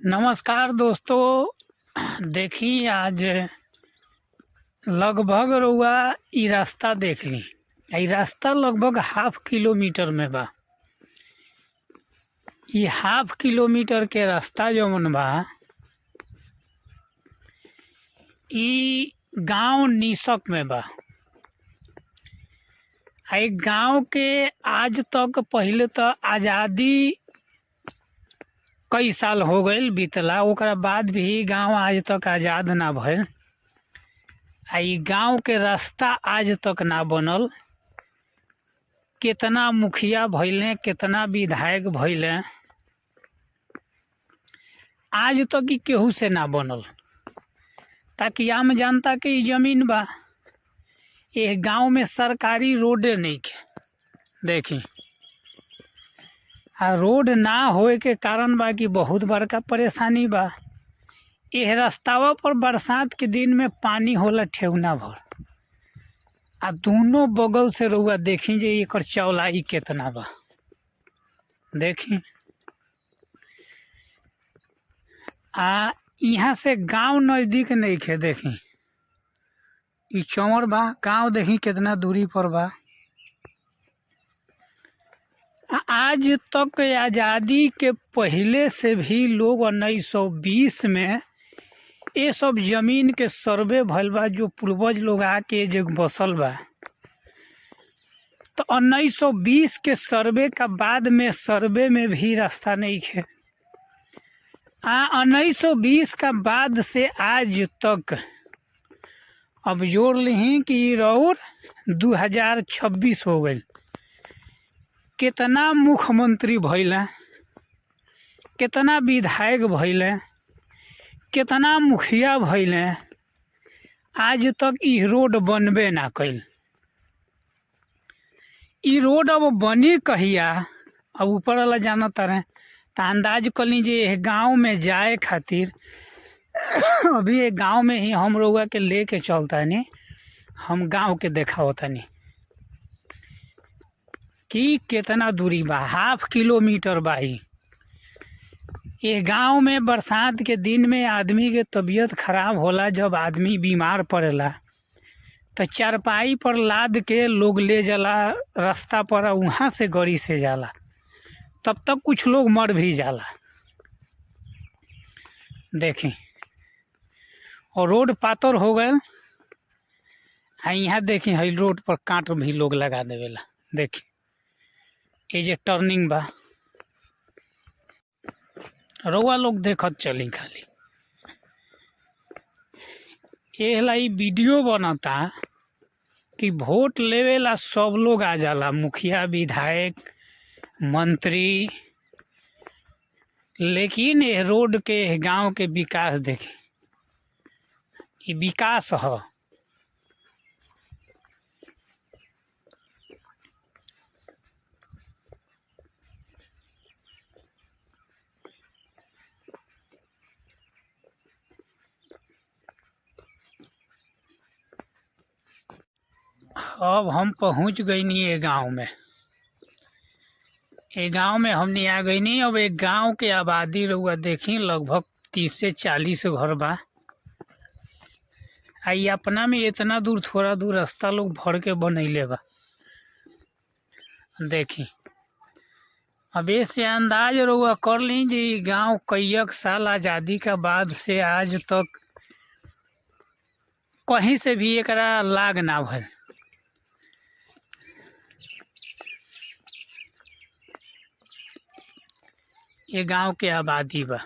नमस्कार दोस्तों। देखी आज लगभग रउआ इ रास्ता देख ली। इ रास्ता लगभग हाफ किलोमीटर में बा। इ हाफ किलोमीटर के रास्ता जवन बा इ गांव निसक में बा। आ इ गांव के आज तक पहिले त आजादी कई साल हो गईल बीतला, ओकरा बाद भी इ गांव आज तक आजाद ना भइल। आ इ गांव के रास्ता आज तक ना बनल। केतना मुखिया भइले, केतना विधायक भइले, आज तक इ केहू से ना बनल। ताकि आम जनता के इ जमीन बा। एह गांव में सरकारी रोडे नइखे। देखी, आ रोड ना होए के कारण बा कि बहुत बड़का परेशानी बा। एह रास्तावा पर बरसात के दिन में पानी होला ठेहुना भर। आ दूनो बगल से रउआ देखी जे एकर चौड़ाई केतना बा। देखी, आ इहाँ से गांव नजदीक नइखे। देखी, इ चौर बा, गांव देखी केतना दूरी पर बा। आ आज तक आजादी के पहिले से भी लोग 1920 में ये सब जमीन के सर्वे भइल बा, जो पूर्वज लोग आके जे बसल बा। तो 1920 के सर्वे का बाद में सर्वे में भी रास्ता नइखे। आ 1920 का बाद से आज तक अब जोड़ लिही कि इ रउर 2026 हो गईल। केतना मुख्यमंत्री भइले, केतना विधायक भइले, केतना मुखिया भइले, आज तक इ रोड बनबे ना कईल। इ रोड अब बनी कहिया, अब ऊपर वाला जानतारे। त अंदाज कली जे एह गांव में जाए खातिर अभी ए गांव में ही हम रउआ के लेके चलतानी, हम गांव के देखावतानी कि केतना दूरी बा। हाफ किलोमीटर बा इ। ए गांव में बरसात के दिन में आदमी के तबीयत खराब होला, जब आदमी बीमार पड़ेला त चारपाई पर लाद के लोग ले जाला रास्ता पर, वहां से गाड़ी से जाला। तब तक कुछ लोग मर भी जाला। देखी, और रोड पातर हो गईल। आ यहाँ देखी हई रोड पर कांट भी लोग लगा देवेला। देखी, ये जे टर्निंग बा, रउआ लोग देखत चली खाली। एहला इ वीडियो बनता कि वोट लेवेला सब लोग आ जाला, मुखिया, विधायक, मंत्री, लेकिन एह रोड के, एह गांव के विकास देखी, इ विकास ह। अब हम पहुंच गईनी ए गांव में। ए गांव में हमनी आ गईनी। अब एक गांव के आबादी रउआ देखी लगभग 30 से 40 घर बा। आ इ अपना में इतना दूर थोड़ा दूर रास्ता लोग भर के बनैले बा। देखी, अब ऐसे अंदाज रउआ कर ली जे इ गांव कईयक साल आजादी का बाद से आज तक कहीं से भी एकरा लाग ना भइल। ये गांव के आबादी बा।